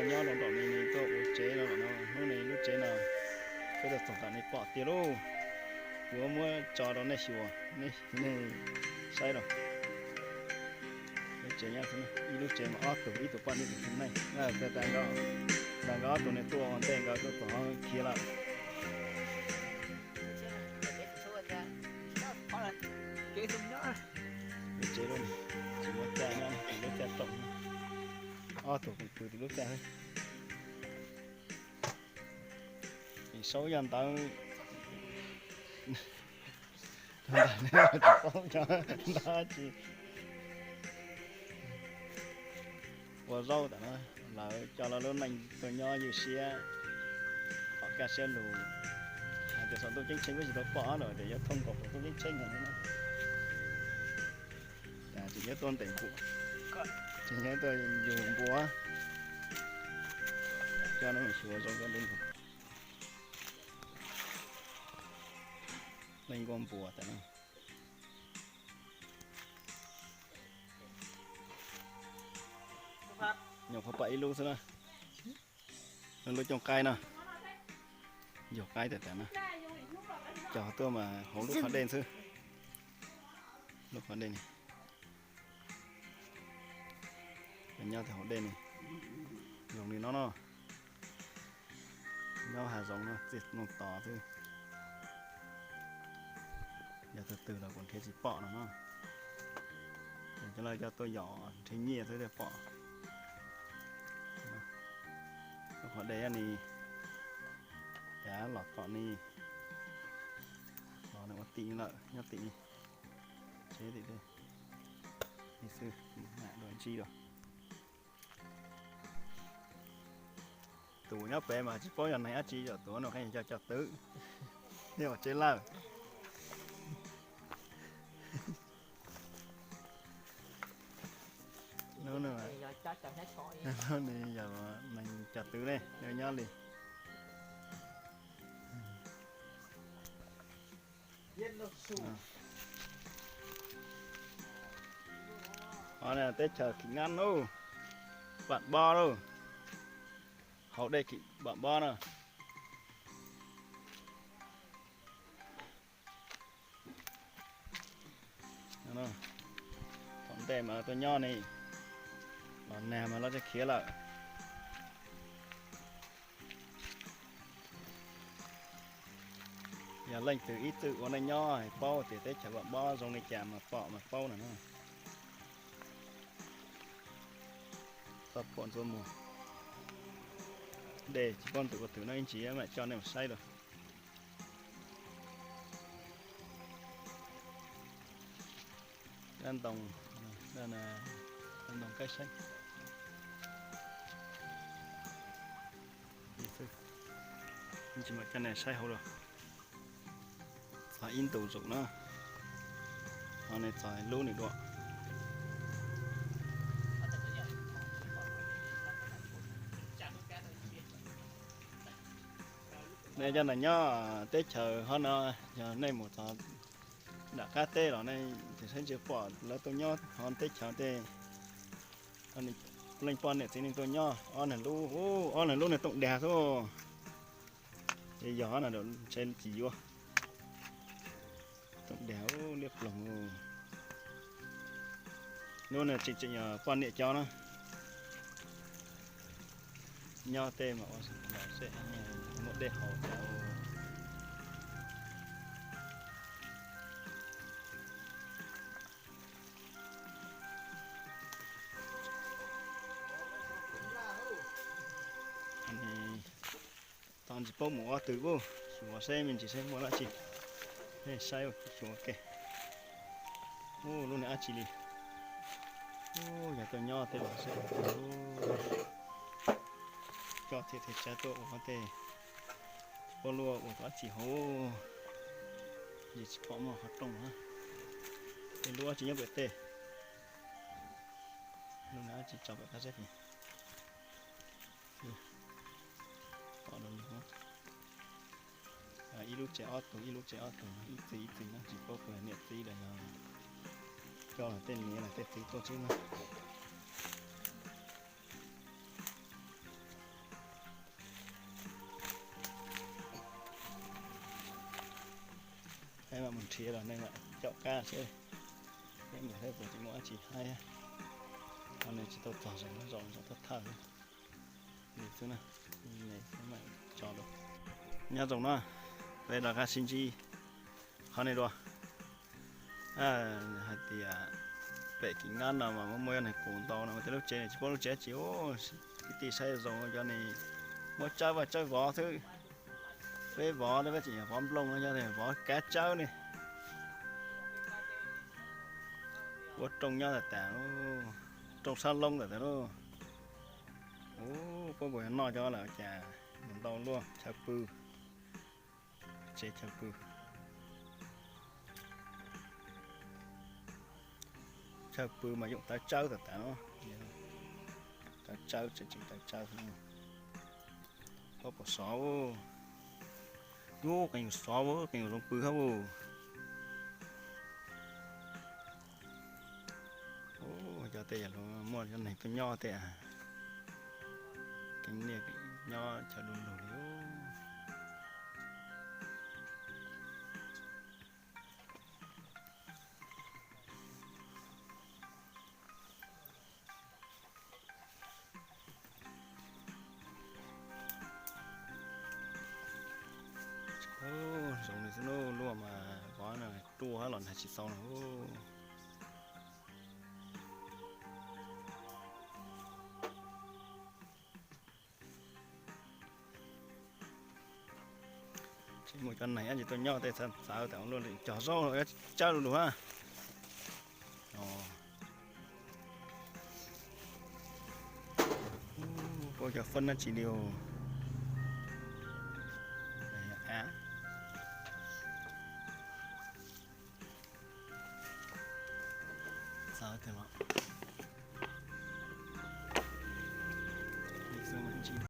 Nyob rau nraum no nws tuaj ua tsev no lawm no, hnub no lub tsev no peb tuaj txog tam no pom tiag lauj. Kuv muab tso rau nej xyuas, nej saib rau. Lub tsev nyob, ib lub tsev mas ob tug, ib tug poj niam ib tug txiv neej. Tag nkawd ob tug no tuaj ua ntej nkawd tuaj txog khiav lawm. Lub tsev lub, tsis muaj caj nyob, lub caj rooj, ob tug pw tim lub caj. Saub yog ntawd, ntawd tsis paub cov ntawd tsis ua zaub tam no, lawv coj lawv lub neej tuaj nyob ywj siab, tom kaj siab lug. Hais tias saum ntuj ceeb tsheej kuj tsis tau pom lawm, tias yuav thooj nkaus saum ntuj ceeb tsheej no. Cas tseem nyob tuaj ntes npua, tseem nyob tuaj yug npua. Coj nej mus xyuas zoo nkauj li nkaus. Leej nkauj npua tas no. Nyuam qhuav pom ib lub xwb na. Lub cooj qaib no, yug qaib tas tas na. Cog tuaj mas hauv lub qhov dej xwb. Lub qhov dej ni, nyob hauv dej ni, zoo li no no. Nyob hav zoov no txiaj nplooj tod xwb. Yog tus twg los kuv nrhiav tsis pom no no. Cov lawv coj tuaj yos nrhiav nyiaj xwb thiaj pom. Lub qhov dej ni, cav los tom ni, los ua tim lawm nyob tim ni, tsev tim li xwb, mam dua ntsib dua. Tus nyob pem mas tsis paub yog neeg dab tsi, yog tus no qhia yog cov twv, thiaj ua tsev lawj. Nws yog neeg cov twv ne, nws nyob li. Teb chaws Khim Ngab lauj, Vam Bob lauj, hauv dej Khim Vam Bob na. Tom ntej mas tuaj nyob ne, los nag mas lawv twb khiav lawm. Yog leej twg ib txwm ua neej nyob paub tias teb chaws Vam Bob zoo li cas mas pom mas paub no na. Toj phuam ntxuav muag, dej tsis paub ntu ua twg no, ib ntsis mam coj nej mus saib dua. Dab ntoo, dab ntoo kaib saib. Ib ntsis mam coj nej saib hauv dua. Txog ib ntus zaum na, ho nej txog lub nws dua. Nej cov neeg nyob teb chaws hov no, yog nej mus txog nram qab teb los nej saib ntsia pom lawv tuaj nyob hov teb chaws tej. Leej poj niam txiv neej tuaj nyob ob niag lub, ob niag lub niag tooj dag xwb. Es yog no ntshe tsis yuav. Tooj dag liab ploog. Lub no tseem tseem yog poj niam cov na. Nyob tej mas ua los seb muaj dej haus cas. Tau ntsis paub mus ob tw ub, xyuas seb me ntsis seb muaj dab tsi. Saib xyuas ke. Ub, lub niag dab tsi li. Ub, yog tuaj nyob tej los seb. Coj thiab thiaj tsab tuaj ua tej, tsis paub lub ua dab tsi hauv. Yus tsis pom muaj qhov rooj na. Tej lub dab tsi nyob pem tej. Lub niag dab tsi tso pem qab zeb pem. Ib lub tsev ob tug, ib lub tsev ob tug, ib txiv ib txiv no, tsis paub puas yog niam txiv los yog coj los tej niam los tej txiv tuaj xwb na. Nrhiav los nej mam caum qab seb peb mus thiab puas tseem muaj dab tsi haib. Qhov no tsis tau txog zoov, zoov thawj thawj li xwb na, tso dua. Nyob zoo no, peb rov qab sib ntsib qhov no dua. Hais tias pem Kis Nyab no mas muaj muaj yog neeg qus ntau no, tej lub tsev tsis paub lub tsev dab tsi. Kwv tij saib zoo cov ne, muab tsawb vaj tsawb vov xwb. Peb vov, peb tseem yog vov nplooj no, yog vov kav tsawb ne. Ua rooj nyob tas tas, rooj sab loob tas tas lauj. Ub, puab puas yog noj cov lawm cas mus ntau luaj. Chaw pw, tsev chaw pw. Chaw pw mas yoom tawv tsawb tas tas no. Tawv tsawb, tseem tawv tsawb. Puab puas sov, ub, qee yus sov, qee yus zoo pw hab. Ub, cov tej yam luag muaj cov neeg tuaj nyob tej, kev niaj nyob chaw du lug li. Zoo li xwb lauj, luaj mas vov no ruaj hab los nag tsis txaus no. Tsis muaj cov neeg dab tsi tuaj nyob tej, txawv txawv tas luaj li, cog zaub los tsawb lug lug hab. Puab cov fab dab tsi li. Txawv tiag los.